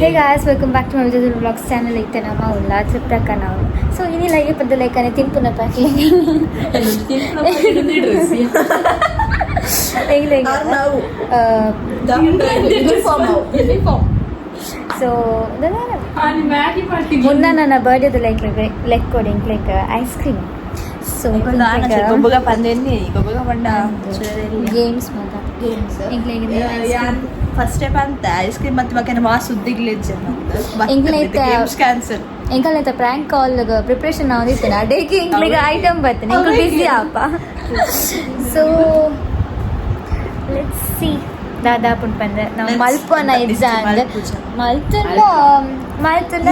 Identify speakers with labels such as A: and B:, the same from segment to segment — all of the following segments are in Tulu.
A: Hey guys, welcome back to my Vijay Vlogs channel. ಇತ್ತೆ ನಮ್ಮ ಉಲ್ಲ ತೃಪ್ತಕ್ಕ ನಾವು. ಸೊ ಇನಿ ಲೈಗೆ ಪದ್ದ ಲೈಕನೆ ತಿನ್ಪುನ ಪ್ಯಾಕ್ಲಿಂಗ್
B: ನಾವು
A: ಸೊ ಮುನ್ನ ನನ್ನ ಬರ್ಡೇದ ಲೈಕ್ ಲೆಕ್ ಕೊಡಿ like ice cream. So
B: ಗೊಬ್ಬಗ ಪಂದೆನ್ನಿ ಗೊಬ್ಬಗ ಪಂಡ.
A: ಗೇಮ್ಸ್ ಮಾತ.
B: Games. First step ಅಂತ ಐಸ್ ಕ್ರೀಮ್ ಮತ್ತೆ ಮಕ್ಕನ ಮಾ ಸುದ್ದಿಗ್ಲಿಜ್ಜ.
A: ಎಂಕ್ಲೈತ-
B: ಗೇಮ್ಸ್ ಕ್ಯಾನ್ಸಲ್.
A: ಎಂಕಲ್ನೈತ prank call preparation ನಾವು ಇತ್ತೇನೆ ಅಡೇಗೆ ಎಂಕ್ಲಿಗೆ ಐಟಮ್ ಬರ್ತೇನೆ, ಎಂಕಲ್ ಬಿಸಿ ಆಪ. So let's see ದಾದಾ ಪುಂಡ್ ನಾವು
B: Let's
A: ಮಲ್ಪನ ಎಕ್ಸಾಮ್
B: ಮಲ್ಪುಜ.
A: ಮಲ್ತುಂಡ ಮಲ್ತುಂಡ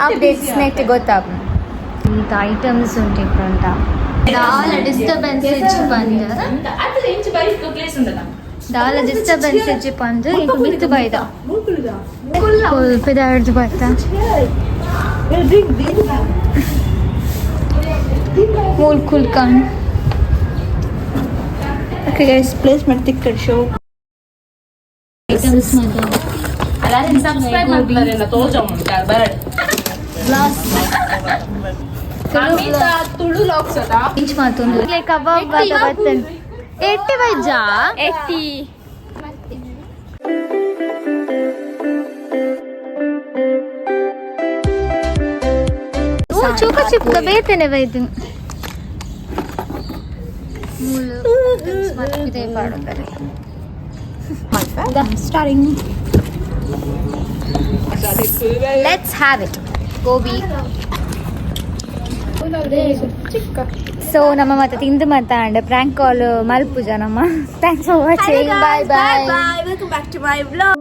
A: ಅಪ್ಡೇಟ್ಸ್ ನೆಟ್ ಗೊತ್ತಾಪ. ಈತ ಐಟಮ್ಸ್ ಉಂಟು ಇಪ್ಪುಂಟ ದಾಲ ಡಿಸ್ಟರ್ಬೆನ್ಸ್ ಇಜ್ಜಿ ಪಂದ್, ದಾಲ ಡಿಸ್ಟರ್ಬೆನ್ಸ್ ಇಜ್ಜಿ ಪಂದ್ ಇಂಕು ಮಿತ್ತು ಬೈದ ಪಿದಾಡ್ದು ಬರ್ತಾ ಮೂಲ್ ಕುಲ್ಕಾನ್.
B: Okay guys, placement ತಿಕ್ಕಡ್ show.
A: Items ಮಾತ.
C: ಸಬ್ಸ್ಕ್ರೈಬ್ ಮಾಡ್ತಾರೆ ತೋಜ ಬರಡ್. ತುಳು ಲಾಕ್ಸ್ ಅದ.
A: ಇಂಚ್ ಮಾತೊಂದು ಕಬಾಬ್ ಬರ್ತೇನೆ ಎಟ್ಟಿ ಬೈಜಾ ಎಟ್ಟಿ. ಓ ಚೂಕ ಚಿಪ್ಪ ಬೇತೇನೆ ಬೈದು ಮೂಲು ಇದೆ ಪಾಡೋದಾರೆ.
B: Starting.
A: Let's have it gobi. So ನಮ್ಮ ಮತ್ತೆ ತಿಂದು ಮಾತಾಂಡ ಪ್ರಾಂಕ್ ಕಾಲ್ ಮಲ್ಪುಜ ನಮ್ಮ. Thanks for watching, bye bye.
B: Welcome back to my vlog.